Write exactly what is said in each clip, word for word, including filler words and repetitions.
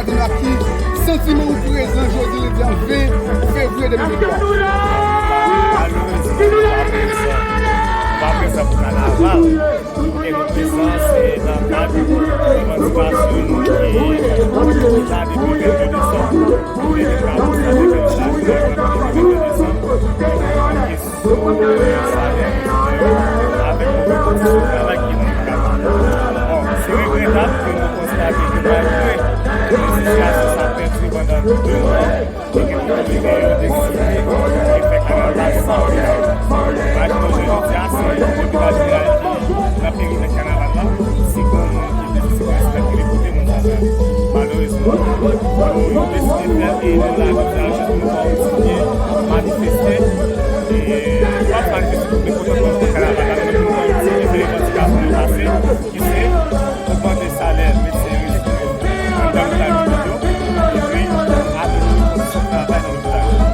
Moun ak ki santiman ou prezan jodi lendi a ven fevriye de mil venntwa? Malerezman, nou pa prezan, nou pa prezan pou kanaval. Kote nou prezan, se nan kad revandikasyon nou ki la depi vennde desanm. Kote nou ka konstate ke nou la depi vennde desanm. Avèk yon kondisyon travay ki nan travay. Bon, se regretab ke nou konstate ke malgre ke sitiyasyon sa pèdi pandan de mwa, e ke nou genyen yon deside e fè kanaval san regret. Malgre jodi a, se yon kapital jeneral ki nan perimèt kanaval la, se pou nou ki deside respekte li kote moun sa fè. Malerezman, nou deside fè e nou la jodi a jis pou nou kontinye manifeste. E nou p ap manifeste pou mekontanman kanaval la, men pou nou kontinye fè revandikasyon nou pase, ki se ogmante salè medsen rezidè anndan lopital piblik yo, epi amelyore kondisyon travay nan lopital yo.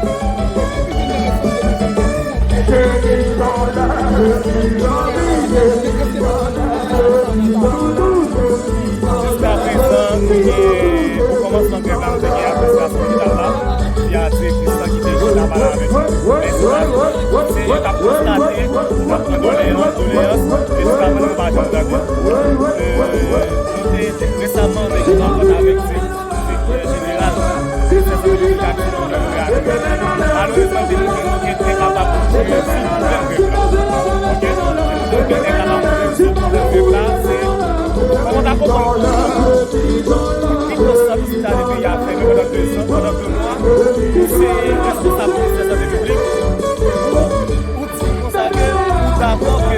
Jiska prezan, nou gen, pou kòmansman grèv la, nou te gen administrasyon lopital la, via direktris la ki te chita pale avèk nou. Men se pa, se yo t ap konstate, n ap pran doleyans, doleyans, men jiska prezan nou pa janm tande. Euh, nou te resaman te gen rankont avèk direktè jeneral, direktè sante piblik ak direktè lopital. Malerezman, se nou ki, nou ki te kapab rezoud pwoblèm grèv la. Oke? Se nou ki te kapab rezoud pwoblèm grèv la, se kòman ta konprann pi gwo sant ospitali peyi a fèmen pandan de zan, pandan de mwa, ou se responsab ministè sante piblik, ou, ou di konsa ke ou dakò ke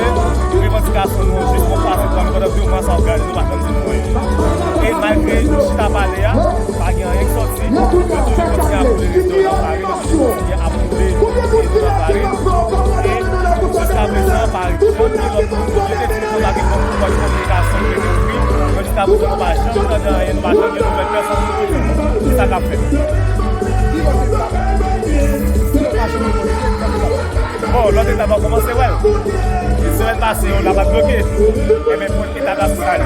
revandikasyon nou an jis pou pase pandan de mwa sa w gade nou pa janm di nou anyen. E malgre nou chita pale a, pa gen anyen k sòti, yo toujou kontinye ap boule rezidan nan Paris, yo toujou kontinye ap boule rezidan nan Paris. E jiska prezan, pa janm gen lòt moun, yo te di nou konsa gen yon kote kominikasyon ki te ouvri, men jiska prezan nou pa janm tande anyen, nou pa janm gen nouvèl pèsonn ki di nou kisa k ap fèt. Bon, lòt etap la kòmanse wè l. Semèn pase yo la pa t bloke. Enben, pou etap la sou sa li.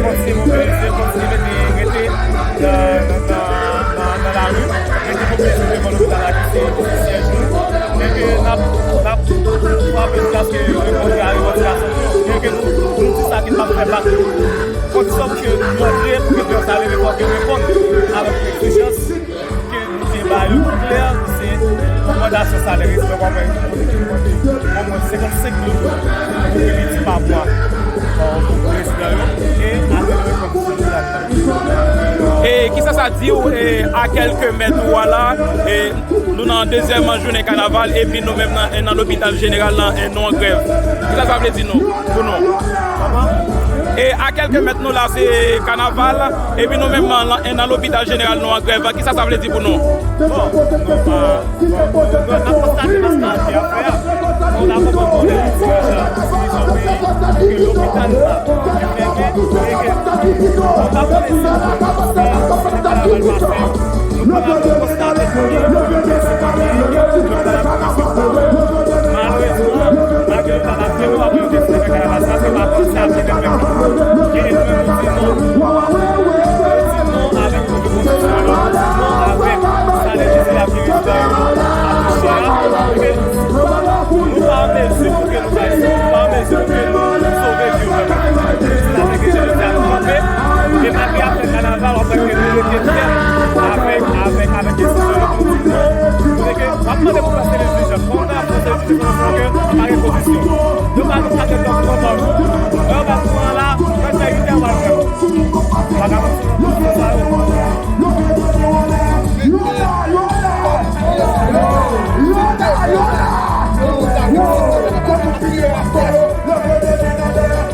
Kontinye mobilize, kontinye mete, rete nan, nan, nan, nan, nan lari, rete mobilize devan lopital la ki se, ki se syèj nou. E ke n ap, n ap frape jiskaske yo reponn a revandikasyon nou yo. E ke nou, nou di sa ke n ap fè pa. Kondisyon pou ke nou antre, pou ke pèp sa leve, fò ke reponn avèk egzijans ke nou te ba yo tou klè, se ogmantasyon salè rezidan pa mwen ki kote ki mande omwen senkannsenk mil goud pou ke li di pa mwa, euh, pou prezidan yo, e amelyore kondisyon travay. E kisa sa di w, e, a kèlke mèt ou a la, e, nou nan dezyèm jounen kanaval, epi nou menm nan, nan lopital jeneral la, e, nou an grèv. Kisa sa vle di nou, pou nou? E a kèlke mèt nou la, se kanaval, epi nou menm nan, nan lopital jeneral, nou an grèv. Kisa sa vle di pou nou? Bon, nou pa, bon, nou, n ap konstate nan sa ki ap fè a. Nou la konprann konnen dirijan, dirijan peyi, ke lopital la, ki fèmen, e ke nou pa konnen si se, si se kanaval pase, nou pa konstate konnen, se pa peyi, lopital la pase. Malerezman, malgre lopital la fèmen, w ap wè yo deside fè kanaval sa, se pa kòmsi ap vin fè kanaval. E nou menm nou di non. Nou di non avèk pwopi kondisyon yo, nou di non avèk sa lejislatè yo ap touche a. Ebyen, nou pa an mezi pou ke nou bay sou, nou pa an mezi pou ke nou sove vi yo vrèman. Se sa fè ke jodi a nou kanpe, e malgre y ap fè kanaval, w ap wè ke nou rete fèm avèk, avèk, avèk desizyon yo pou nou di non. Kote ke w ap mande pou pase lejislatè, kòman w ap pase lejislatè, paske pa gen kondisyon. Yo pa gen, pa gen dòk pran pa jou. Lè yo ba nou an la, mwen fè uit è w al fè. Vagabon, se sa yo.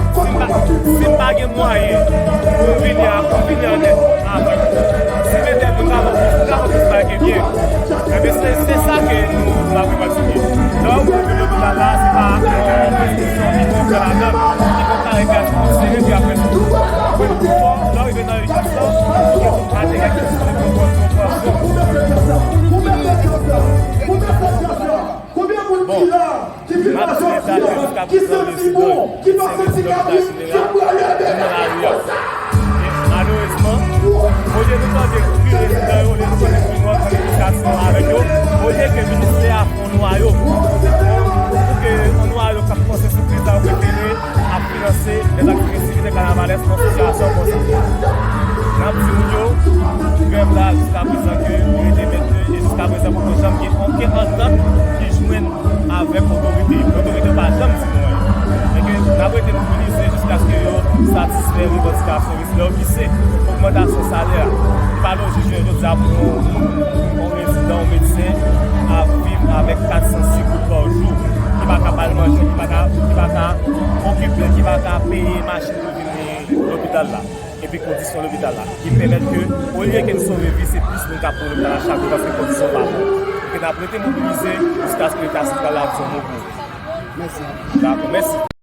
Si m pa, si m pa gen mwayen pou m vini a, pou m vini annèt avèk ou, si m entèvyou m ka fè w plis, m ka fè w plis bagay ke byen. Ebyen, se, se sa ke nou, nou ap revandike. Lè w rive lopital la, se pa yon enstitisyon ki konn fè ladan, ki konn kare kay pou sere, pi apre tou. Lè w rive nan ijans lan, fò ke ou gade kèk ti sou konpòtman. Bon, m ap di leta ke jiska prezan rezidan yo, medsen, rezidan lopital jeneral, nou nan lari a. E malerezman, o Ke nou tande kri rezidan yo, olye nou tande kri nou antre negosiyasyon avèk yo, olye ke ministè a fè yon nwayo, pou ke yon nwayo k ap panse sou kriz la yo prefere ap finanse dèzaktivite kanavalès nan sitiyasyon konsa. N ap di moun yo, grèv la jiska prezan ke li rete mentni e jiska prezan poko janm gen okenn antant ki jwenn avèk otorite. Otorite yo pa janm di nou anyen. Men ke n ap rete mobilize jiskaske yo satisfè revandikasyon rezidan yo ki se ogmantasyon salè a. Li pa lojik jounen jodi a pou yon moun, yon rezidan, yon medsen ap viv avèk kat san sis goud pa jou. Li pa ka ba l manje, li pa ka, li pa ka okipe l, li pa ka peye machin pou vin lopital la. Epi kondisyon lopital la, ki pèmèt ke, olye ke n sove vi, se plis moun k ap mouri lopital la chak jou paske kondisyon pa bon. Epi n ap rete mobilize jiskaske Leta santral la di yon mo pou nou. Mèsi. Dakò, mèsi.